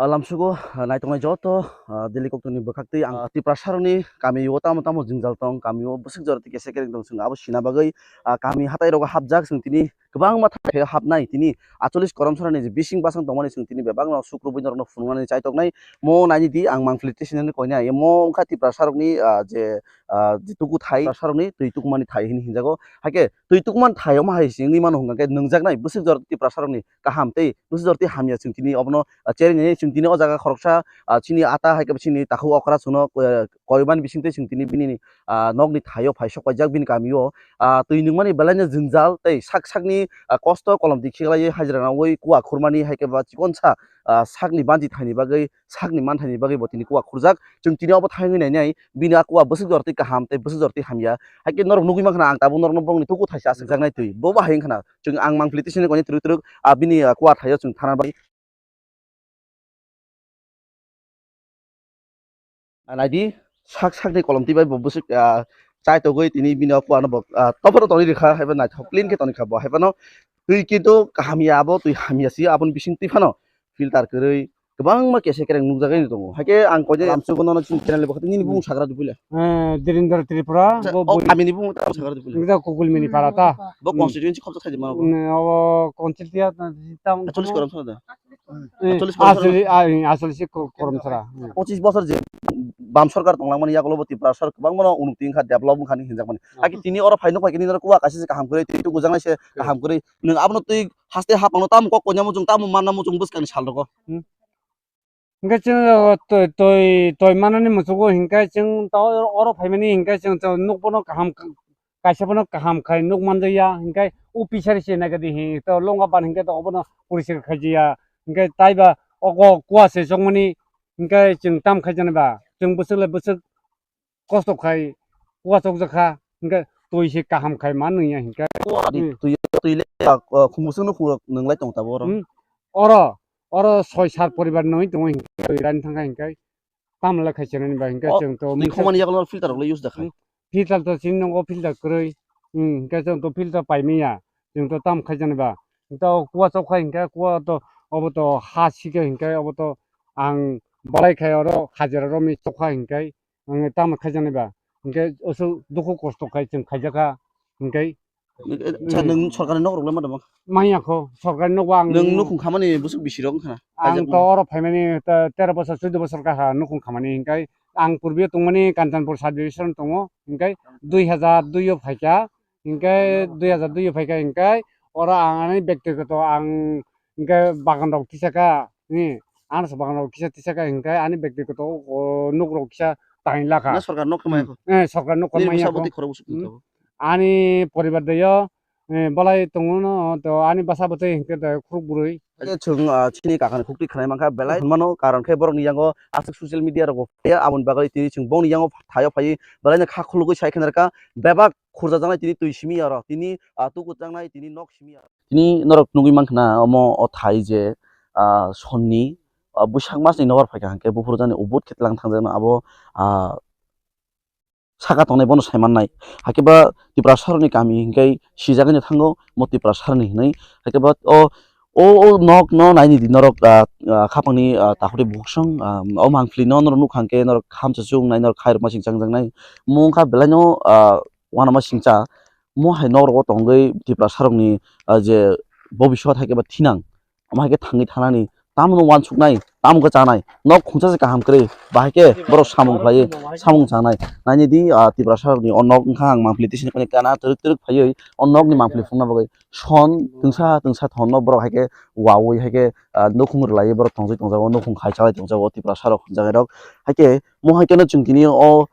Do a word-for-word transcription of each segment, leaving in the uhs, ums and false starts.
Ah, lamsugo, ah, naitongnai joto, ah, Delhi koktwini bwkhaktwi ang, ah, Tiprasarokni kamio tamo tamo jwngjal tong, kamio bwswk jora twi kesa kereng tong, chwng abo sina bagwi, ah, kami hatai rogo hapjak, chwng tini kwbangma thai hapnai, tini acholis koromsarani je bising bwsang tongmani chwng tini bebakno sukrubwi norokno phunuknani chaitoknai. Mo naidi ang mangpili tisinani koinai, mo wngkha Tiprasarokni, ah, je, ah, je tuku thai, Tiprasarokni twi tukumani thai hwnwi hinjago. Haikhe twi tukumani thai omo hai se wngwi mano hwnkha khe nwngjaknai bwswk jora Tiprasarokni kaham tei bwswk jora tei hamya chwng tini obono, ah, cherwi nai chwng tini o jaga khoroksa, ah, chini ata hai khe chini takhuk okra chwngno, ah, koimani bisingtwi chwng tini bini, ah, nokni thaio phai sok paijak bini kamio, ah, twi nungmani belaino jwngjal tei sak sakni, ah, kosto kolom dikhe khlaiwi hajra nawi kua khurmani hai khe ba chikonsa, ah, sakni banchi thaini bagwi sakni manthaini bagwi bo tini kua khurjak. Chwng tini obo thangwi nainai bini a kua bwswk jora twi kaham tei bwswk jora twi hamya. Haikhe norok nugwi mankha na ang tabuk norokno bongni tuku thaisa aswkjaknai twi. Bo bahai wngkha na chwng ang mangpili tisini koinai twrwk twrwk, ah, bini, ah, kua thaio chwng thana bagwi. Ah, naidi sak sakni kolom twi bai bo bwswk, ah, chaitogwi tini bini o kua no bo, ah, toporo tongwi rikha haiba naithok clean khe tongwi kha bo haiphano twi kintu hamya abo twi hamya si aboni bising twi phano filter kwrwi kwbangma kesa kereng nukjagwi tongo. Haikhe ang koinai lamsugo nono chini channel ni bwkhak nini bumung sagra dupile. Eh, Direndra Tripura, bo o bui- kamini bumung tamo sagra dupile. Nida Kukulmini para ta. Bo constituency khobjak khaidi mano bo. Mm, o constituency ta, ta, Acholis korom sana da. Eh, Acholis korom sana. Acholis, ah, eh, acholis ko-, korom sara. Hmm. Pochis bosor je bam sorkar tonglangmani yagulo bo Tripura sor kwbangma no unoti wngkha, develop wngkha hinwi hinjakmani. Hmm. Haikhe tini oro phai nukphai khe nini oro kua kaisa se kaham kwrwi, twi tukujaknai se kaham kwrwi. Nwng abono twi haste hapangno tamo kok koinai muchung, tamo manna muchung bwskangni sal rogo. Hmm. Hingke chwng, o, twi, twi, twi manani muchungo hingke chwng ta oro, oro phaimani hingke chwng, chwng nukbono kaham, kaisa bono kaham khai nuk manjaya, hingke o pisari se nagadi hi, to longa ban hingke to obono poriskar khaijiya, hingke taiba ogo kua se chongmani, hingke chwng tam khaijaknai ba, chwng bwswk le bwswk kosto khai uansukjak kha, hingke twi se kaham khai man nungya hingke. Twi, twi, twi le, ah, khumbuchung no khumrok nung lai tong tabuk oro. Hmm. Oro, oro soi sat poribar nungwi tongo hingke, twi rani thangkha hingke, tamle khai chenani ba hingke chwng to twi khomani yago filter rok le use da khai. Hmm. Filter to chini nungo filter kwrwi, hmm, hingke chwng to filter paimanya, chwng to tam khai chenani ba. Hingke o kua chok khai hingke kua to obo to ha sikhe hingke obo to ang balai khai oro hajira romwi chok kha hingke. Ang tamo khaijaknai ba, hingke oso dukhu kosto khai chwng khaijakha, hingke. Acha, nwng sorkarni nok rok le ma tamo? Manya kho, sorkarni nok bo ang nwng nukhung khamani bwswk bisi rok wngkha na? Ang to oro phaimani ta-, tero bosor, chuddo bosor kaha nukhung khamani, hingke ang purbi o tongmani Kanchanpur sub division tongo, hingke dui hajar dui o phaikha, hingke dui hajar dui o phaikha, hingke oro ang ani bektigoto ang hingke bagan rok tisaka, ni, ano se bagan rok kisa tisaka hingke ani bektigoto o nok rok kisa tain lakha. Na sorkar nok khe maya kho? Eh, sorkar nok khe maya kho. Nini bwsa bwtwi khorok bwswk tong kha bo? Ani poribar de yo, eh, balai tongo no, to ani bwsa bwtwi hingke de khuruk bwrwi. Acha chwng, ah, chini kakani khuktwi khwnai mankha belai hwnmano, karon khe borokni yango aswk social media rogo phaiya, aboni bagwi tini chwng bongni yango thaio phaiwi belaino kha khulugwi sai khe narwkha, bebak khurjajaknai tini twi simi aro, tini, ah, tuku jaknai tini nok simi aro. Tini norok nugwi mankha na omo o thai je, ah, sonni, ah, bwsak masni nobar phaikha hwnkhe buphuru jani ubut khe tlang thangjakno abo, ah, saka tongnai bono sai mannai. Hakhe ba Tiprasarokni kami hwnkhe sijagwino thango mo Tiprasarokni hwnwi. Hakhe ba o, o, o nokno naini di norok, ah, ah, khapangni, ah, takhukni bukhuk song, ah, o mangpili no norok nukha hwnkhe norok hamchachuk wngnai, norok khairokma sing changjaknai. Omo wngkha belaino, ah, uanama singcha. Omo hai nok rogo tongwi Tiprasarokni, ah, je bobiswat hai khe ba thinang, omo hai khe thangwi thanani, tamo no uansuknai, tamo khe chanai, nok khungsa se kaham kwrwi, bahai khe borok samung khlaiwi samung chanai. Naini di, ah, Tiprasarokni o nok wngkha ang mangpili tisini kani kana twrwk twrwk phaiwi o nokni mangpili phunukna bagwi son twngsa twngsa thonno borok hai khe wawi hai khe, ah, nukhung rwlaiwi borok tongwi tongjago, nukhung khai chalai tongjago Tiprasarok hwnjagai rok. Hai khe mo hai kheno chwng tini o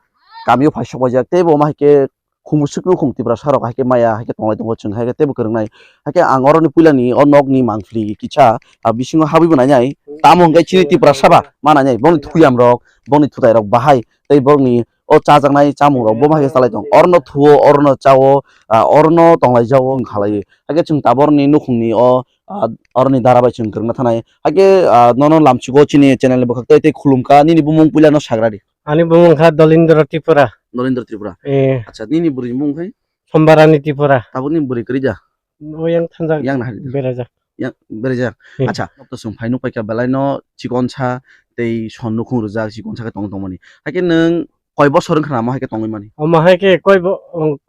kamio phai sok paijak tei bo omo hai khe khumswk nukhung Tiprasarok hai khe maya hai khe tonglai tongo chwng hai khe teibo kwrwngnai. Hai khe ang oroni puilani o nokni mangpili kisa, ah, bisingo habwi bo nainai. Tamo hwnkhe chini Tiprasa ba ma nainai, boni thuyam rok, boni thutai rok bahai tei borokni o chajaknai chamung rok bo ma hai khe chalai tong. Orno thuo, orno chao, ah, orno tonglai jao wng khalai. Hai khe chwng taborni nukhungni o, ah, oroni dara bai chwng kwrwngna thanai. Hai khe, ah, nono lamchugo chini channel ni bwkhak tei tei khulumkha, nini bumung puilano sagradi. Ani bumung kha Dolindra Tripura. Dolindra Tripura. Eh. Acha, nini bwrwi bumung khai? Sombarani Tripura. Tabuk nini bwrwi kwrwi da? Oyang thanjak. Yang na hari. Berajak. Ya, berajak. Hmm. Acha, to chwng phai nuk paikha belai no chikon sa tei son nukhung rwjak chikon sa khe tong tongmani. Haikhe nwng koi bosor wngkha namo haikhe tongwi mani? Omo haikhe koi bo,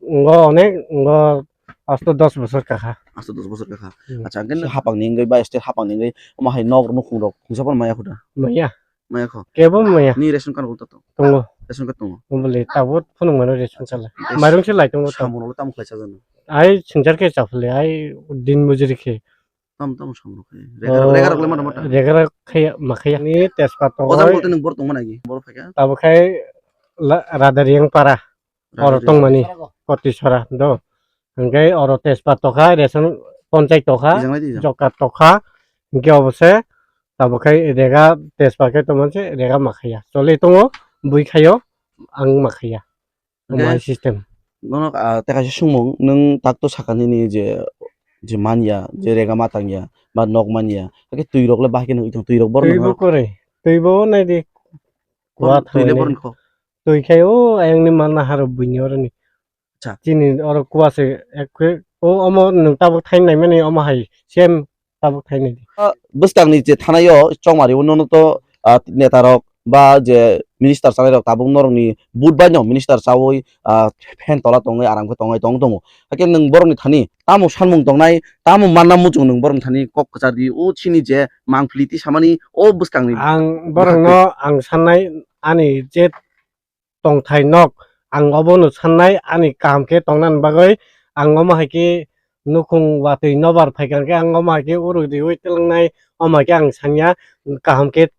ngo onek, ngo asto dos bosor kakha. Asto dos bosor kakha. Hmm. Acha, hapang ni wngwi ba state hapang ni wngwi omo hai nok nukhung rok khungsa phano maya khuda? Maya. Maya kho. Kebo maya. Ni ration card bo to tongo. Ration card tongo. Bole tabuk phunuk mano ration card. Mairung se lai tongo to. Samung rok tamo khlai sajano? Ai singjar khe chaphale, ai din mujuri khe. Tam tam samung rok khe. Rega rok le mata mata. Rega rok khe ma khe. Ni tejpat tongo. Ojang bolte nung bor tongma nagi. Bor phaikha. Tabuk khai Radariang para. Oro tongmani Kotisora do. Hingke oro tejpat tokha, ration ponchai tokha, job card tokha, hingke obo se tabuk khai rega tejpat khe tongmani se rega ma khaiya. Choli tongo, bui khaio, ang ma khaiya. Omo hai system. Nono, ah, tei kaisa sungmung, nwng tak to sakha nini je, je manya, je rega ma tangya, ba nok manya, hakhe twi rok le bahai khe nang twi rok borok twi bo nang kore, twi bo nai di. Kuwa twi le thangni. Borok kho. Twi khai o ayang ni mana haro buini oro ni. Acha. Chini oro kuwa se ek khe o omo nwng tabuk thaini naimani omo hai same tabuk thaini di. Ah, bwskang ni je thanaio chongmari o nono to, ah, neta rok ba je minister chanai rok tabuk norok ni but bai no minister chawi, ah, fan tola tongwi aram khe tongwi tong tongo. Hakhe nwng borok ni thani tamo sanmung tongnai, tamo manna muchung nwng borok ni thani kok kwchar di o chini je mangpili ti samani o bwskang ni. Ang borok no ang sannai ani je tongthai nok, ang obono sannai ani kaham khe tongnani bagwi, ang omo hai khe nukhung watwi nobar phaikha khe, ang omo hai khe uruk riui twlangnai, omo hai khe ang sanya kaham khe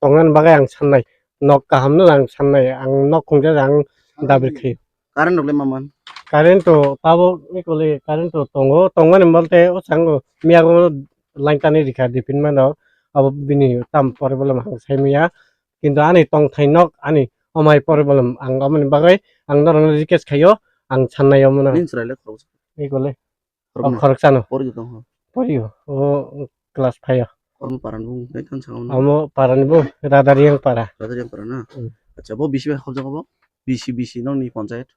tongnani bagwi ang sannai, nok kaham no ang sannai, ang nok khungsa ang dabi khaio. Current rok le ma man? Current to tabuk equally current to tongo, tongmani bolte o chango miyago line tani rikha dipin mano, abo bini tam pore bole ma ang sai maya. Kintu ani tongthai nok ani omai problem ang omoni bagwi ang norokno request khaio, ang sannai omono. Nini chwrai le khoroksa? Ego le. Khoroksa. O khoroksano. Pori tong ho? Porio. O class five o. Omo parani bung nai thang sa omo. Omo parani bung Radariang para. Radariang para na? Hmm. Acha, bo bisi bai khobjak obo? Bisi, bisi nokni ponchayat?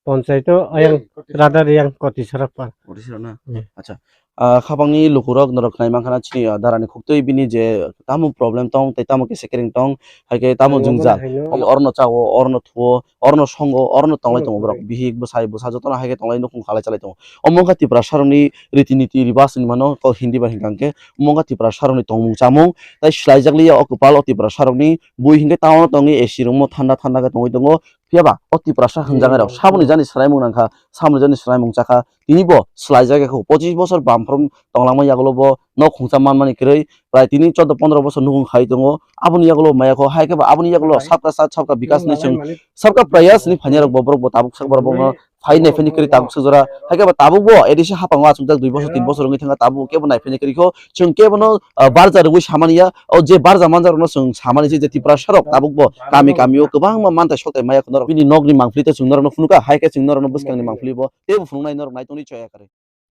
Ponchai to ayang Radariang Kotisora pa. Kotisora na? Hmm. Acha. Ah, khapangni lukurok norok khnai mankha na chini, ah, darani khuktwi bini je tamo problem tong tei tamo kisa kering tong, hai khe tamo jwngjal. Omo hai no. Orno chawo, orno thuo, orno songo, orno tonglai tongo borok. Bihik, bwsai, bwsa jotono hai khe tonglai nukhung khalai chalai tongo. Omo wngkha Tiprasarokni riti niti ribas hinwi mano, kok Hindi bai hinkha hwnkhe. Omo wngkha Tiprasarokni tongmung chamung, tei swlaijak liya o kwpal o Tiprasarokni bui hinkhe town o tongwi A C room o thanda thanda khe tongwi tongo. Phiya ba o Tiprasa hwnjaknai rok saboni jani swraimung nangkha, saboni jani swraimung chakha, tini bo swlaijak ya kho, pochis bosor bumphrum tonglangma yagulo bo nok khungsa manmani kwrwi prai tini chordo pondro bosor nukhung khai tongo, aboni yagulo maya kho, hai khe ba aboni yagulo sabka sath sabka bikas hinwi chwng, sabka prayas hinwi phainai rok bo borok bo tabuk sak borok bo phai nai phai ni kwrwi tabuk sak jora, hai khe ba tabuk bo A D C hapang o achukjak dui bosor tin bosor wngwi thangkha, tabuk kebo nai phai ni kwrwi kho, chwng kebo no, ah, barja rwui samani ya, o je barja manjak rok no chwng samani se je Tiprasa rok tabuk bo kami kami o kwbangma mantai soktai maya kho norok bini nok ni mangpili tei chwng norok no phunukha, hai khe chwng norok no bwskang ni mangpili bo teibo phunuknai norok nai tongwi choya kwrwi.